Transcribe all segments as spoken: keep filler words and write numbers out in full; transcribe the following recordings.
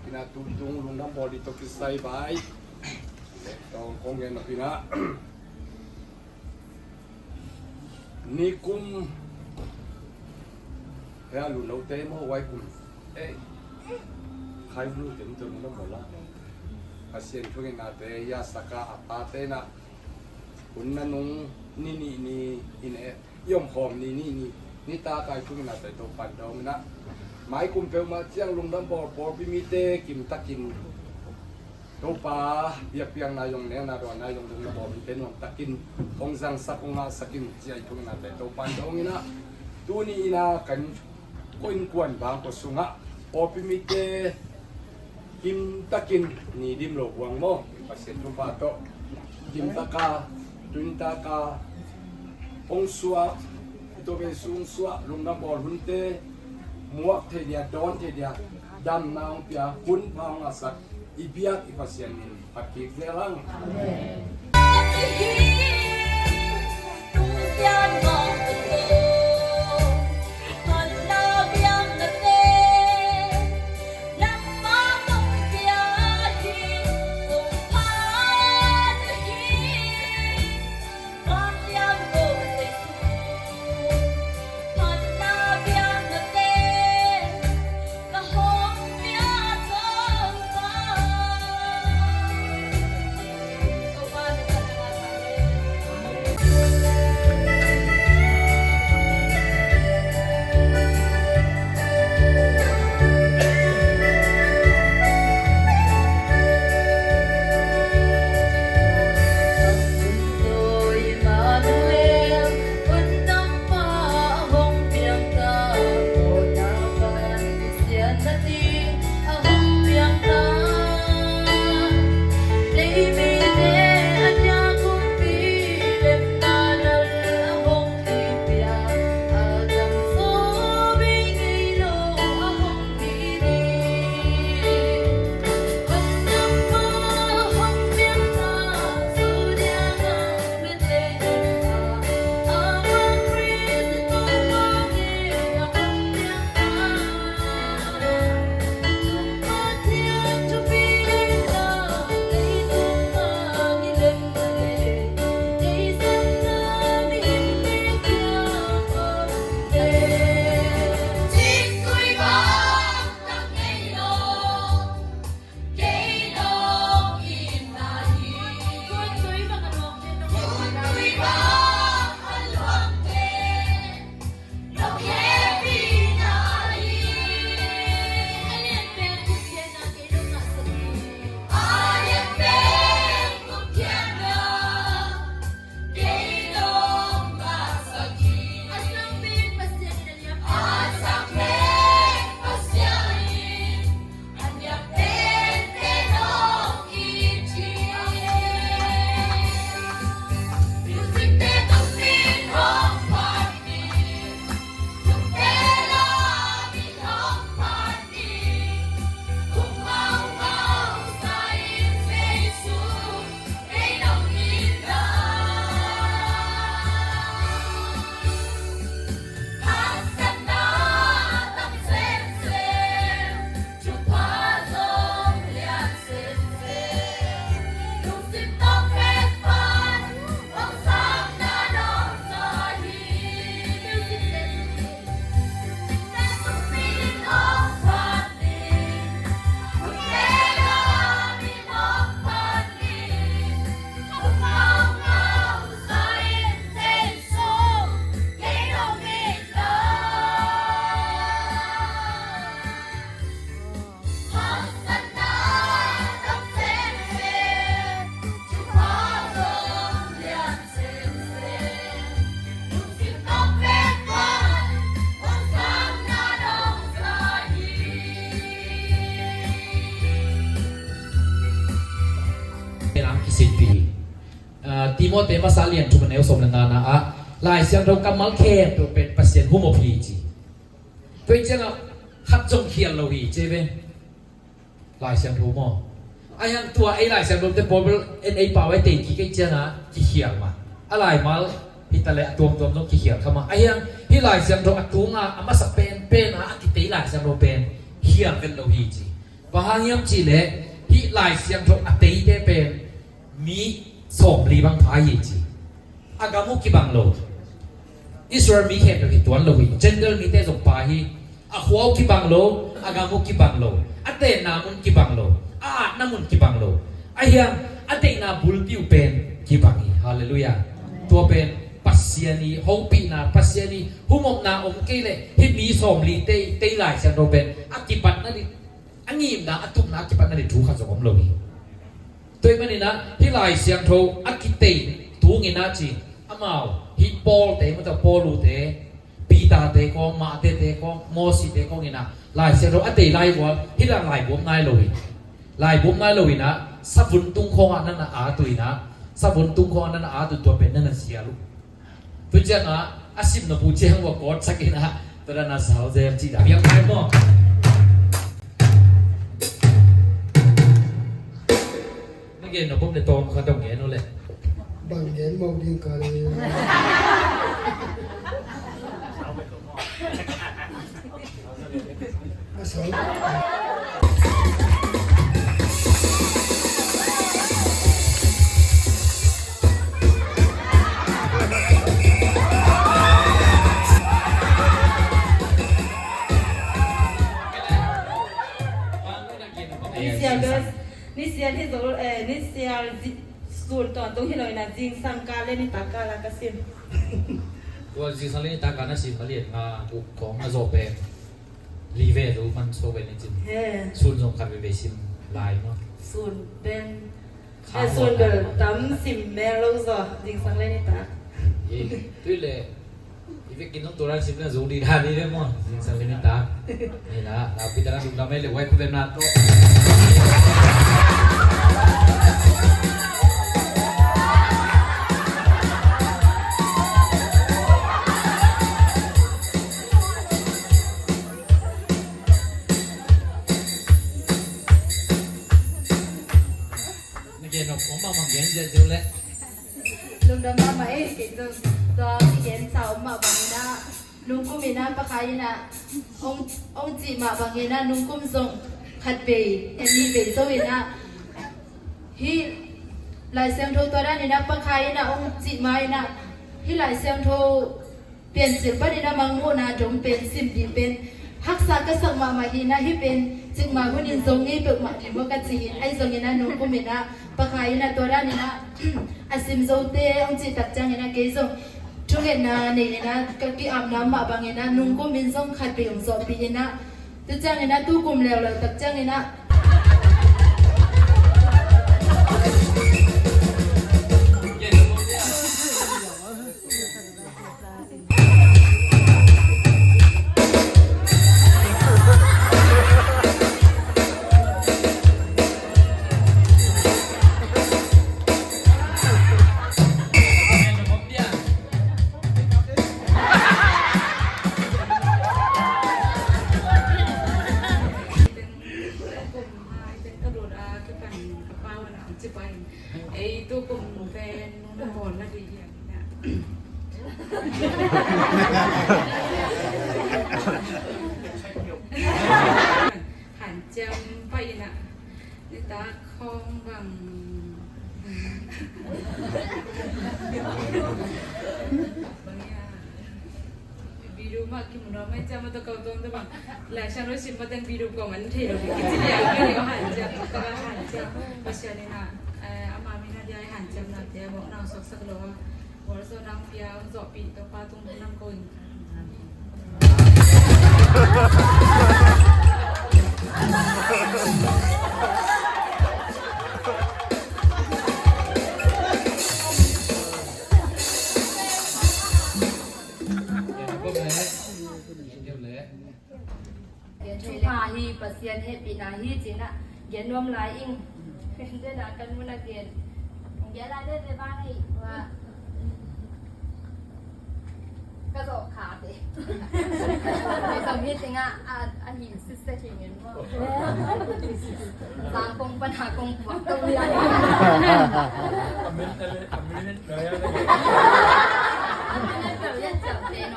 Ina tutung lungdam bawl ding tawh kisai vai. Tawng kong gen na pina. Nikum hea lu lo te mo wai kum. Ei. Khai lu te mo te lungdam bawl la. Pasian thu ina te ya saka a pa te na. Hun na nung ni ni ni in e. I om khawm ni ni ni, ni ta kai tung ina tai Topan dong ina. Mai kum peuhmah ciang lungdam bawl pawlpi mite kim takin Topa biakpiakna zong neu na dawn na zong lungdam bawl mite nuam takin hong zangsak hong ngahsak in ci ai tung ina tai Topan dong ina. Tuni ina kan ko innkuan bang ko sungah pawlpi mite kim takin ni dim lo buang maw? Pasian thupha tawh kim taka, tun taka hong suah, i tawh ve sung suah, lungdam bawl hunte muak thei dia, dawn thei dia, damna hong pia, hun pha hong ngahsak i biak i Pasian min phat kik zel hang. Amen. Aa, Timoti masa lian thum a neu sawm le ngana ah Lai Siangtho kammal khempeuh pen Pasian humop hi ci. Tua hi ciangah khat zong khial lo hi ci ve. Lai Siangtho maw? Ahi hang tua ei Lai Siangtho te Bible en ei pau ei tei kik ei ciangah kikhial mah. A laimal hi ta leh a tuamtuam zong kikhial kha mah. Ahi hang hih Lai Siangtho a tunga a masa penpen a a kitei Lai Siangtho pen khial vet lo hi ci. Bang hang hiam cih leh hih Lai Siangtho a teite pen mi sawmli bang pha hi ci. A gam uh kibang lo. Israel mi khempeuh hi tuan lo hi. Gentile mite zong pha hi. A khua uh kibang lo, a gam uh kibang lo, a tenna mun kibang lo, a atna mun kibang lo. Ahi hang a deihna bulpi uh pen kibang hi. Halleluiah. Tua pen Pasian i hopihna, Pasian i humopna om kei leh hih mi sawmli tei, tei Lai Siangtho pen a kipatna ding, a ngimna, a tupna, a kipatna ding thu khat zong om lo hi. Tua ahih manin ah hih Lai Siangtho a kiteih tungin ah ci, amau hih Paul te, mata Paul te, Peter te kong, Matthai te kong, Moses te kong in ah Lai Siangtho a tei lai bual hih dan laibu om nai lo hi. Laibu om nai lo in ah savun tung khawng ah na na at uh in ah, savun tung khawng ah na na at uh, tua pen na na sial uh. Tu ciangah a sim nop uh ciang uh a kawtsak in ah tua dan a sau zem cih dan piang pai maw? Na gen nop om le tawm khat dong gen uh leh. Bang gen mawk ding ka le. A sau. Ni sial bel, ni sial hi zo, eh, ni sial zi-, sun tawntung hi lo in ah, zingsang kal le nitak kal ah ka sim. Tua zingsang le nitak kal na sim a lian nga, uk kong na zawh pen li ve lo man so ve ni cin. He. Sun zong khat veve sim lai maw? Sun pen, kha eh, sun bel tam sim mel lo zaw, zingsang le nitak. Ye, tui le, i vekin zong tua dan sim na zo di dan ni le maw? Zingsang le nitak. Ni na, na pi ta na dum na mai le wai ku ve na to. Na gen nop om mahmah gen ziahziah leh. Lungdam mahmah ei, kei zong tua kigen sa om mah bangin ah, nungkum in ah Pa Khai in ah hong, hong cih mah bangin ah nungkum zong khat vei, en nih vei zo in ah, hih Lai Siangtho tua dan in ah Pa Khai in ah hong cih mah in ah, hih Lai Siangtho Piancil panin a mangmuhna dong pen sim ding pen haksa ka sak mahmah hi na, hih pen cikmah hunin zo ngei peuhmah ding maw ka ci hi. Ahi zongin a nungkum in a Pa Khai in a tua dan in a a sim zote hong cih tak ciangin a kei zong thungetna nei in a ka ki-apna mah bangin a nungkum in zong khat vei hong zawhpih in a, tua ciangin a tukum leuleu tak ciangin a Ei, tukum pen nung na bawl na dih hiam na. Hanciam pai na. Nitak khawng bang. Bang ya. Video mah kimu nuam ahih ciang mah tawh ko tuang tawh bang. Lai Siangtho sim mah teng video ko man thei lo ding. Kici liang ka ding hanciam, ka hanciam. Pasian in a, eh, ama min a dia hanciamnate a mawkna hong suaksak lo a. Worship nang pia hong zawhpih Topa tung nam ko in. Amen. Thupha hi, Pasian hehpihna hi, ci-in ah gen nuam lai ing. Dena kan mun a gen. Gen lai dede bang hi wa. Ka zawh kha te. Ka zawh hi teng ah a, a hin sister hi ngen wa. Zang kong pan ha kong puak to ya. Amen, amen, amen. Amen, amen, amen.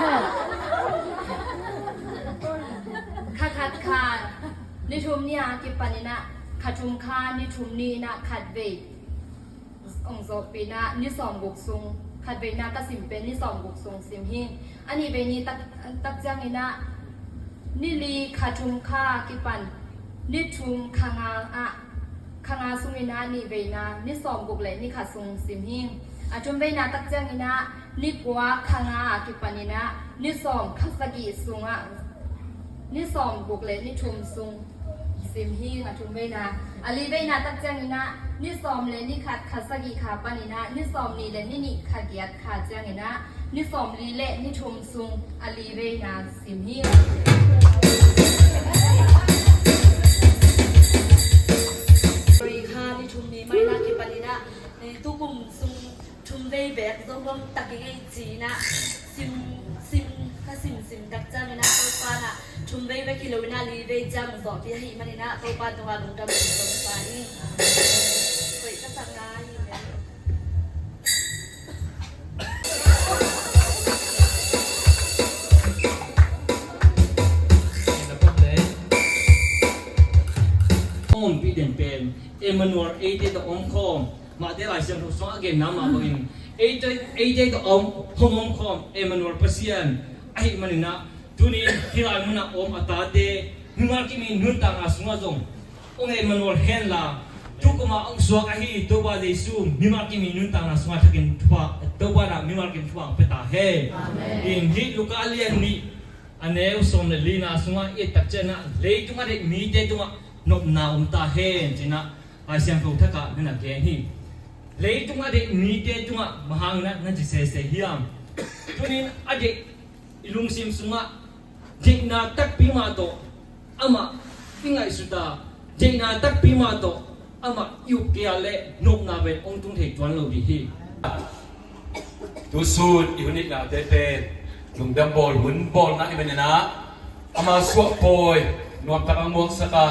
Amen. Kha thum kha ni thum ni inah khatvei hong zawhpih inah ni sawmguk sung, khatveina ka sim pen ni sawmguk sung sim hi. A nihvei ni tak, tak ciang inah ni li kha thum kha kipan ni thum kha nga ah, kha nga sung inah nihveina ni sawmguk le ni khat sung sim hi. A thumveina tak ciang inah ni kua kha nga ah kipan inah ni sawm kha sagih sungah ni sawmguk le ni thum sung sim hi. A thumveina, a liveina tak ciang inah ni sawm le ni khat kha sagih kha pan inah ni sawmnih le ni nih kha giat kha ciang inah ni sawmli le ni thum sung a liveina sim hi. Kha ni thum ni mai na kipan inah, eh, tukum sung thumvei bek zo huam tak i ngei ci inah sim, sim, ka sim sim tak ciang inah Topa inah thumvei bek hi lo inah livei ciang zawhpih ahih man inah Topa tungah lungdam in kong sa hi. Koih ka sakna hi. Hong ompih den pen Emmanuel eite tawh om khawm, Mate Lai Siangtho sungah a genna mah bangin eite, eite tawh om, hong om khawm Emmanuel Pasian ahih man inah tuni hih lai munah om a tate mimal kim i nuntakna sungah zong hong Emmanuel henla, tukum a hong suak ahi Topa Jesu mimal kim i nuntakna sungah thakin thupha, Topa inah mimal kim thupha hong pia ta hen. Amen. In hih Luka a lian nih a neu sawm le lina sungah i et tak ciang inah leitung a deih mite tungah nopna om ta hen ci inah Lai Siangtho thakah na gen hi. Leitung a deih mite tungah bang hang inah na ci sese hiam? Tuni in a deih i lungsim sungah deihna takpi mah tawh amah i ngaihsut a, deihna takpi mah tawh amah i up kei a leh nopna pen hong tung thei tuan lo ding hi. Tusun i hun itnate pen lungdam bawl hun bawlna i man inah ama suahpawi nuamtak a muangsak a,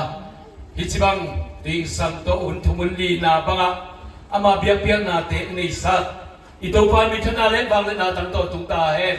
hih ci bang tingsam tawh hun thum hun lina bangah ama biakpiaknate i neisak i Topa in mithana le vangliatna tang tawh tung ta hen.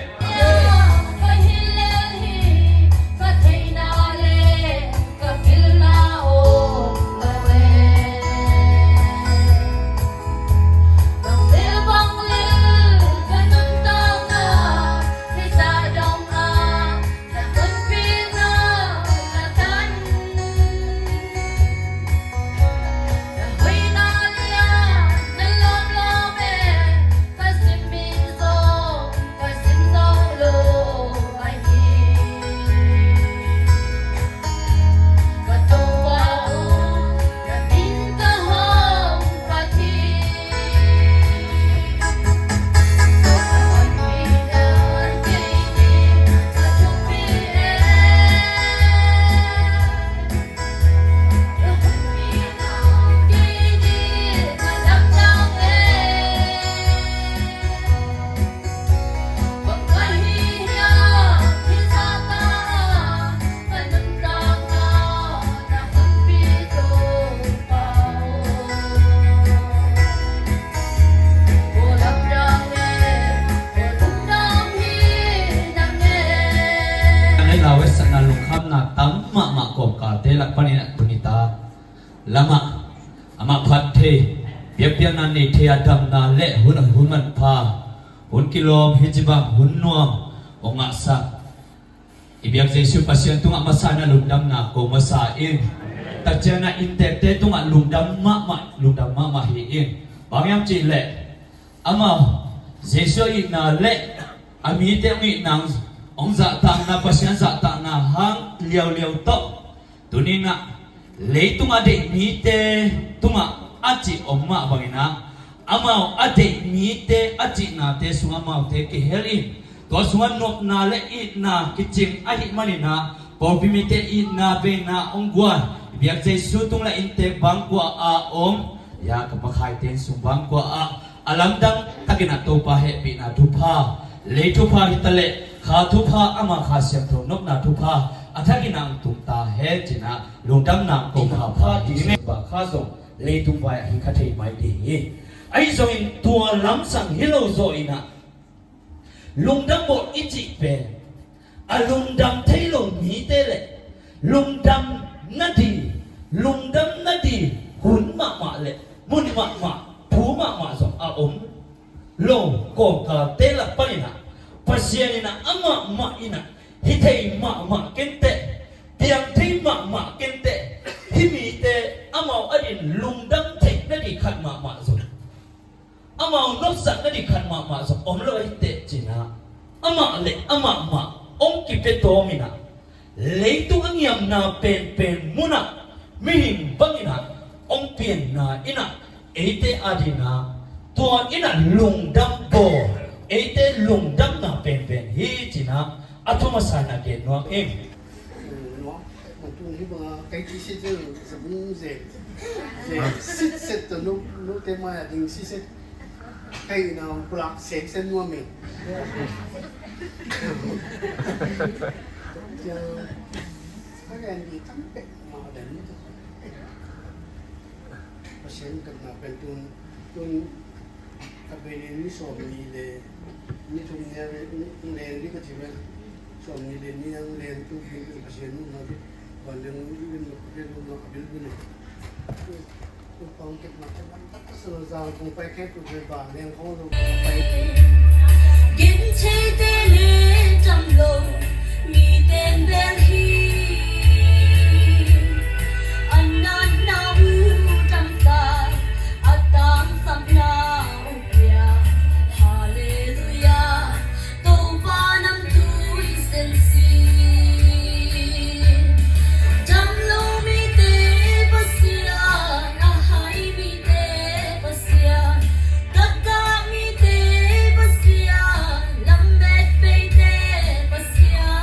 Nai lau e, sakna lungkhamna tam mahmah kawmkalte lak panin a tuni ta lamah amah phat thei, biakpiakna nei thei a damna le hun a hun manpha, hun kilawm, hih ci bang hun nuam hong ngahsak i biak Jesu Pasian tungah masa in a lungdamna ko masa in, tak ciangin a inntekte tungah lungdam mahmah, lungdam mahmah hi in. Bang hiam cih leh amau Jesu a itna le a mite hong itna, hong zahtakna, Pasian zahtakna hang liauliau tawh tuni in ah leitung a deih mite tungah a cih om mah bangin ah amau a deih mite a cihnate sungah amaute kihel in, tua sungah nopna le itna kicing ahih manin ah pawlpi mite itna veina hong guan i biak Jesu tung le inntek bangkua a om, ya ka makhaite inn sung bangkua ah a lamdang takin ah Topa hehpihna thupha, lei thupha hi ta leh kha thupha, ama Kha Siangtho nopna thupha a thakin ah hong tung ta hen ci-in ah lungdamna hong ko phapha hi. Kha zong leitung vai ah hi kha thei mai ding hi. Ahi zongin tua lamsang hi lo zaw in ah lungdam bawl i cih pen a lungdam thei lo mite le lungdam nading, lungdam nading lo kawmkalte lak panin ah Pasian in ah amah mah in ah hi thei mahmah kenteh, piang thei mahmah kenteh, hih mite amau adin lungdam theih nading khat mahmah zong, amau nopsak nading khat mahmah zong om lo ahih teh ci-in ah, amah le amah mah hong kipia tawm in ah, leitung a ngiamna penpen mun ah mihing bangin ah hong pianna in ah, eite adingin ah tua in ah lungdam bawl, eite lungdamna penpen hi ci-in ah a thu masa in ah gen nuam ing. Nuam, man tung hi bang a kei ti si zel, zabung zel, zel sit set to nu, nu te mai a ding si set. Kei na pulak sek sen nuam ing. Ciang, ka gen di tam pek ma den. Pasian ka na pen tun, tun ka pen ni sawm ni le, ni thum ni a le, ni, ni le, ni ka ci pen. Sawm ni le ni ang le tu bil bil Pasian nu na bil. Ban le nu bil nu ka bil nu ka bil bil. Tu pang kek ma kek ma tak ka sa lo zang kong pai kek tu bil ba leng kong lo kong pai. Gin thei te le tam lo, mi ten bel hi. A natna uh tam ta, a tangsapna uh pia. Halleluiah. Topa namtui sensi. Damlo mite Pasian, a hai mite Pasian, taktak mite Pasian, lam bet peite Pasian.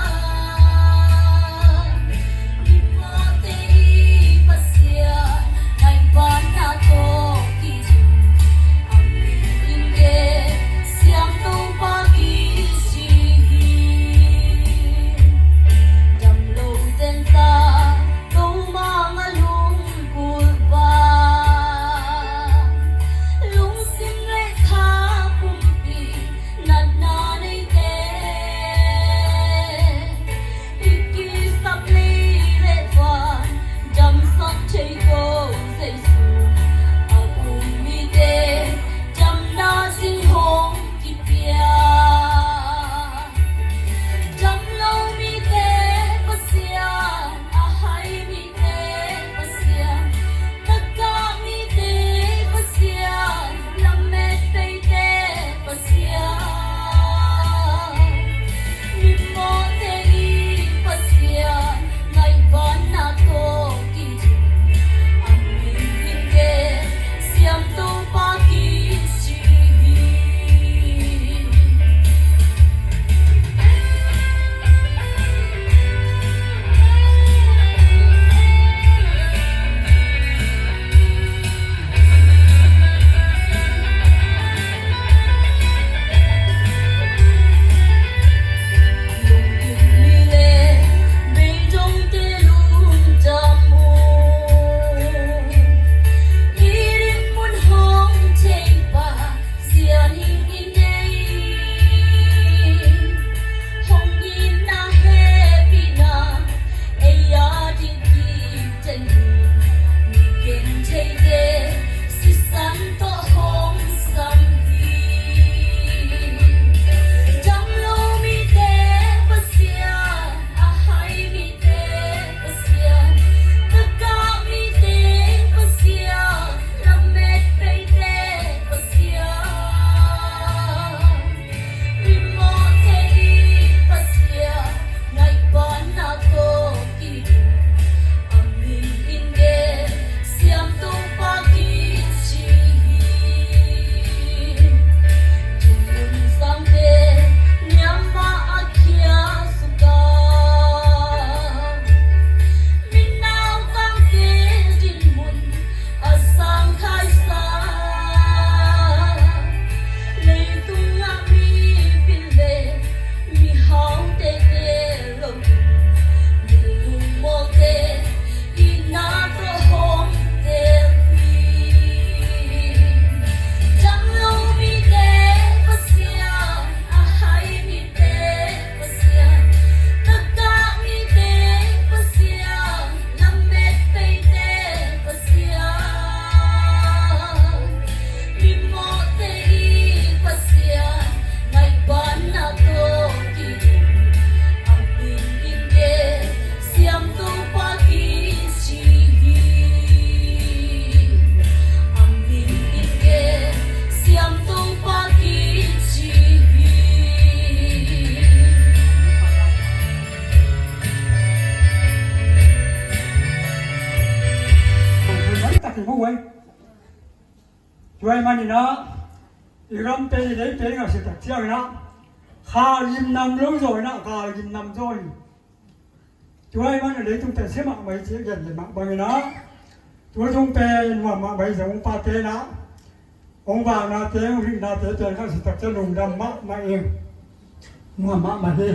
Tua ahih manin ah, i gam pen i lei pen i ngah sitak ciangin ah, kha gim nam lo zaw in ah, kha gim nam zaw hi. Tua ahih manin leitung pen sia mahmah hi ci a gen leh mah bangin ah, tua tung pen nuam mahmah hi zong, hong pate in ah, hong vaknate, hong hilhnate pen ngah sitak ciang lungdam mahmah ing. Nuam mahmah hi.